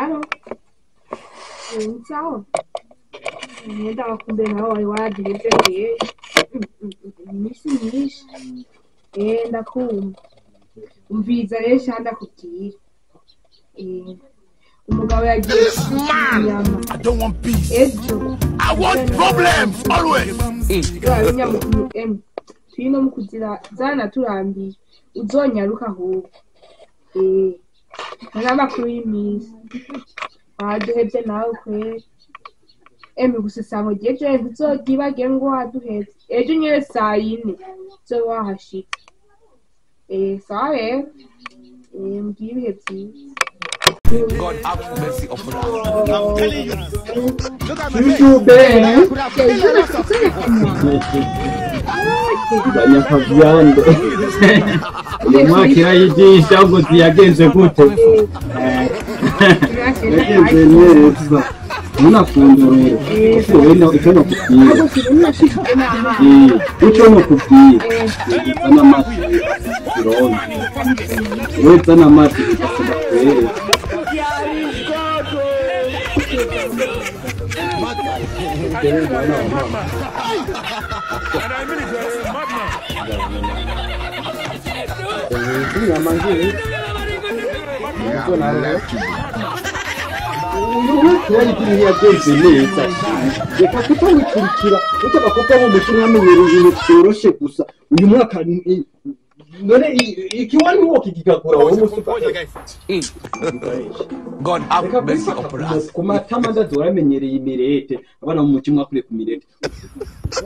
Alo. Sawa. Nenda kumbe nawe wari waduhevye rero. Iminsi myinshi. Ndakumva. Umviriza rero sha ndakubwira. Umugabo yagiye inyama. I don't want peace. Ejo. I want problems always. Turi no mu kuzira zanaturambiye. Uzonyaruka ahubwo. N'amakuru y'iminsi. Waduhevye nawe kweri. Emi gusa isango ryejo ntuzogibage ngo waduhevye. Ejo nyene saa yine uzoba wahashitse. Sawa rero. Mugire ibihe vyiza. God have mercy upon us. I'm telling you. Look at my face. Nyakavyande. Uyu mwaka irayigisha ahubwo ziyagenze gute? Yagenze neza. Ntunafundurure. Kuko wenda icyo nakubwira. Icyo nakubwira. Zana amazi. Irondo. Wowe zana amazi ugasaba kwereka. Yagenze neza reka kutawikurikira burya abakobwa bo mu muco mwamenyereye ibintu byoroshe gusa uyu mwaka none ikiwani wokigigagura wowe musuka. God have mercy upon us. Ku matama ndazi waramenyereye imirete abana mu muco mwakuriye ku mirete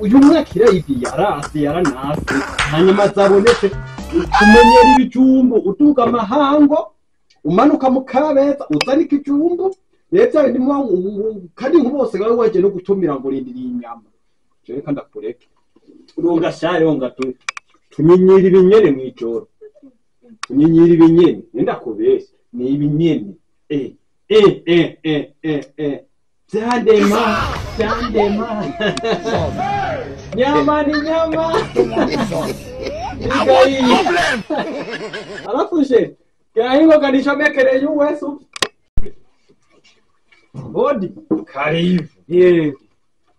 uyu mwaka irayidi yarase yaranase hanyuma zabonetse kumenyera ibijumbu utuga amahango umanuka mu Kabeza uzana ikijumbu rero bya bindi kandi nk'ubose bari waje no gutumira ngo rindiriye inyama je reka ndakureke urunga shari wonga tunyinyira ibinyene mwijoro tunyinyira ibinyene nenda kubeshya ni ibinyene byandema byandema nyama ni nyama alafu she gahingo kanishomekereye uwesu Bodi karibu. Yego.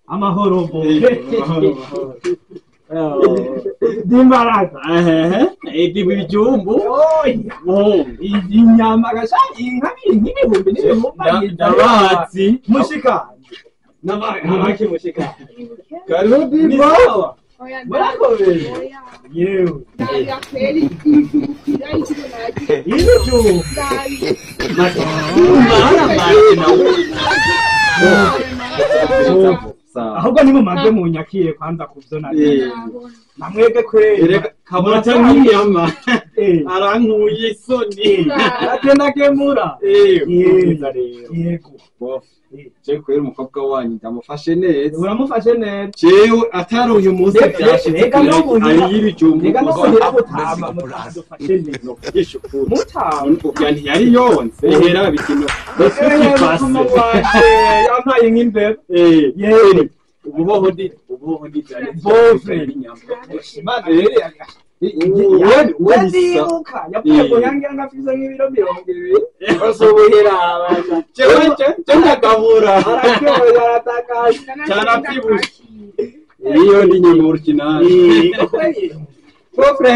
Amahoro bo. Dimbaraza. Edi bijumbu. Oya. Inyama gasha inka n'ibihumbi n'ibihumbi. Ndabazi. Mushika. Nabaki mushika. Karibu dimba. Murakoze. Yewe. Ibijumbu. Ahubwo nimumaze munyakire kwanza kuvyo nari. Namwebwe kweri. Kabura nk'inyama. Arankuye isoni. Agenda gemura. Yego rero. Yego. Je kweri umukobwa wanyu ndamufashe neza. Uramufashe neza. Jewe atari uyu munsi byashitse. Ari y'ibijumbu. Reka no kuhera gutama mutadufashe neza. Mutama. Ntiyari yonse. Hera bikino. Yampaye nk'imbeba. Yewe. Ubuhoho ndi bofre imana rero ndibuka yapfuye ngo yangira ngo afise nk'ibiro 20 basobohera abasha jewe ndagabura araryoye aratakaje cyarabyibushe iyo ndi nyama original bofre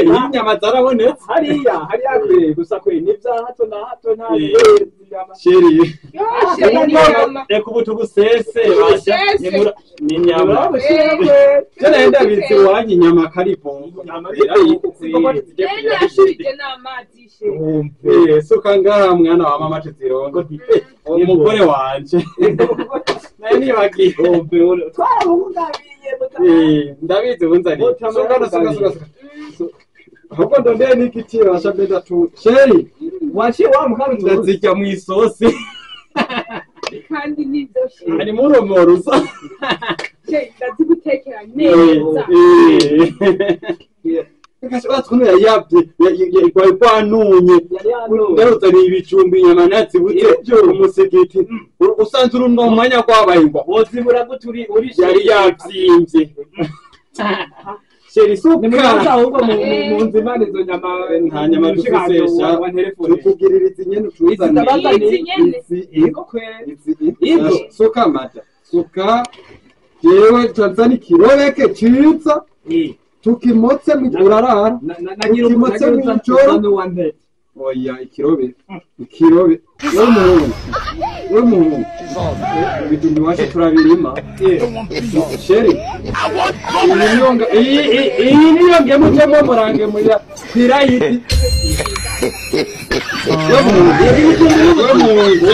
inyama zarabonetse hariya hariya kwe gusa kwe nivya hato na hato nta sheri reka ubu tugusese basha ni inyama je naenda bitse wanyu inyama karibo suka ngaha mwana wa mama tuzirongo umugore wanje naye nibagiye ndabizi bunzaniye suka suka suka ahubwo ndondeye n'igiti basha mbenda tu sheri waciye wa mukarutuzi ndazirya mu isosi kandi nizo sheri harimo urumuri usa sheri ndazigutekera neza Watwumva yabye rwanunye ndaruzaniye ibijumbi inyama nazibutse umusigiti usanze uri umwanya kwabaye ngo wozibura gute uri yari yabyimbye. Chéri, suka. Nimukaza ahubwo mu nzimane izo nyama. Nta nyama dufisesha. Wa telefone. Tukugirira izi nyene utuzaniye. Izi ndabazaniye. Izi nyene. Izi. Yego kweli. Izi. Izo. Suka amata. Suka. Jewe tanzani kirobeke ciza. Tukimotse urarara. Nagira Tukimotse mw'ijoro. Nagira wa ntete. Oya, ikirobe. Ikirobe. We muhungu. We muhungu. Ibijumba iwacu turabirima. Chéri. Iyi niyo ngemu cemo murange muya kwirayiti. We muhungu. We muhungu. We muhungu.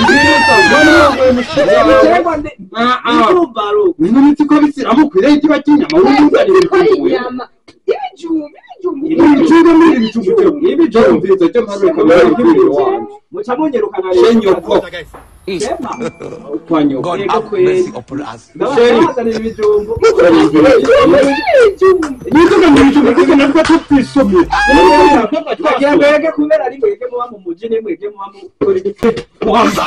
Ibiterwa ndi. Ah ah. Urumva ru. None ko bisiramu kwirayiti bakinyama wumuzanire Ko ari ibijumba. inyama y'ibijumba, ibijumba. Ibijumba muri ibijumba ibijumba mviriza cyo mparuka muri wanje. Muca munyerukana. Shenyoko. Shema. Kwa nyoko. God have mercy upon us. Ndabazanira ibijumbu. Ibijumba. Nituka mu bijumba kuko natwe tutisomye. Twagira ngo yege kubera ari mwege muba mu muji ni mwege muba mu Wamba.